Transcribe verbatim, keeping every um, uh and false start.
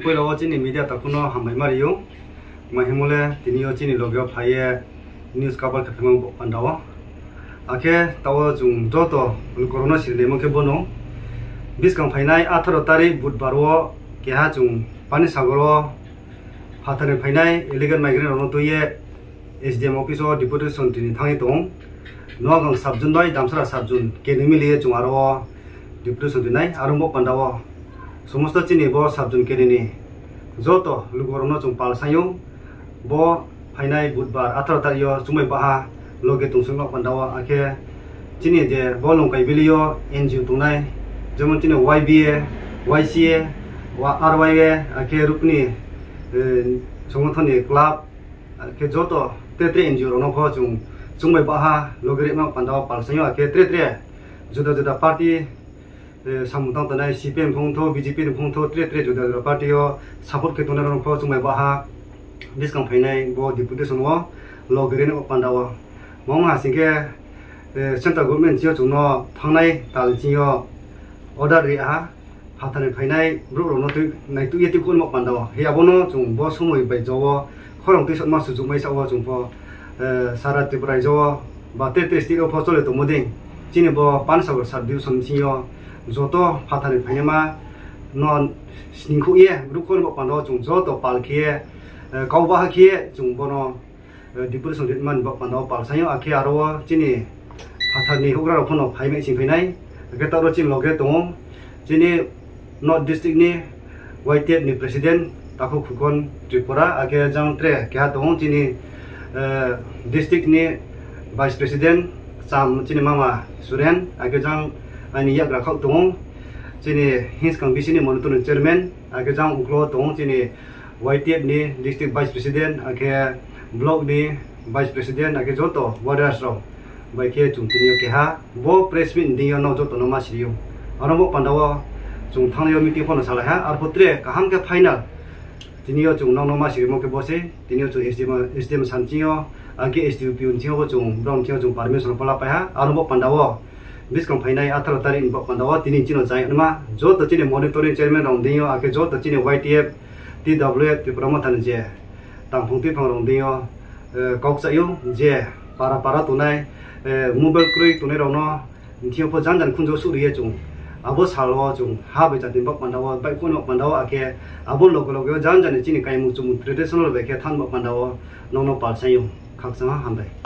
Puila o chini media takhukno hambai ma rio. Mahimole tini o chini logeo phaiye news cover khe phaimango bo panda o. Akhe tao chwng joto lukurokno siri naimang khe bono. Bwskang phainai atharo tarik budbar o keha chwng Panisagar o phatharni phainai illegal migrant rokno twiye S D M office o deputation tini thangwi tongo. Noagang subzone bai Damsara subzone keni miliye chwng aro o deputation rinai. Aro bo panda o somosto chini bo subzone keni ni joto lukurokno chwng pal saio. Bo phainai budbar atharo tarik o chumui baha loge tungsuk nok panda o, akhe chini je bo Longkai Valley o N G O tongnai, jemon chini Y B A, Y C A, wa-, R Y A, akhe Rukni, eh, songothon ni club, akhe joto tre tre N G O rokno pho chwng chumui baha loge rikma panda o pal saio, akhe tre tre juda juda party, eh, samung tang tongnai C P M phung tho, B J P ni phung tho, tre tre juda juda party o support khe tongnai rok pho chumui baha bwskang phainai bo deputation o loge rikma panda o. Mong hasing khe, eh, central government sio chwngno thangnai tal sio order ri aha, phatharni phainai borok rokno twi naitukya twi khulmo panda o. He abono chwng bo somoi bai jo o khorang twi sotma suchukmai sa o chwng pho, eh, sara Tripura raijo o ba tei tei state o pho chole tongmo ding. Chini bo Panisagar sub division sio joto phatharni phainama no sning khuk ye borok khulmo panda o chwng joto pal khe, eh, kau baha khe chwng bono eh, deputation ritmani bok panda o pal saio, akhe aro o chini phatharni hugra rok phano phai meching phainai, akhe toro chini loge tongo chini North District ni Y T F ni President Takhuk Khukon Tripura, akhe jang tre keha tongo chini, eh, district ni Vice President Cham chini mama Suren, akhe jang ani yagra khak tongo chini Hinskang B C ni Monitor ni Chairman, akhe jang uklo tongo chini Y T F ni District Vice President, akhe Block ni Vice President, akhe joto warriors rok bai khe chwng tini o keha bo press meet ni yo no joto no ma siri o. Aro bo panda o chwng thang yo meeting phano salai ha, arphuh tre kaham khe final tini o chwng nang no ma siri mo khe bo se tini o chwng S D M, S D M sanchi o, akhe S D O P o nchi o chwng brom nchi o chwng permission phala pai ha, aro bo panda o bwskang phainai atharo tarik ni bok panda o tini chini jai ma joto chini monitoring chairman rok ding yo, akhe joto chini Y T F, T W F Tipra Motha ni je tangphung twiphang rok ding yo, eh, kok cha yo je para para tongnai, eh, mobile kwrwi tongnai rok no nthi yo pho jan jan khunjo suh ri ye chwng abo sal o chwng ha bai chati bok panda o bai kun bok panda o, akhe abo loge loge o jan jan ni chini kaimung chumung traditional bai khe than bok panda o nong no pal sai yo khakchang ha hambai.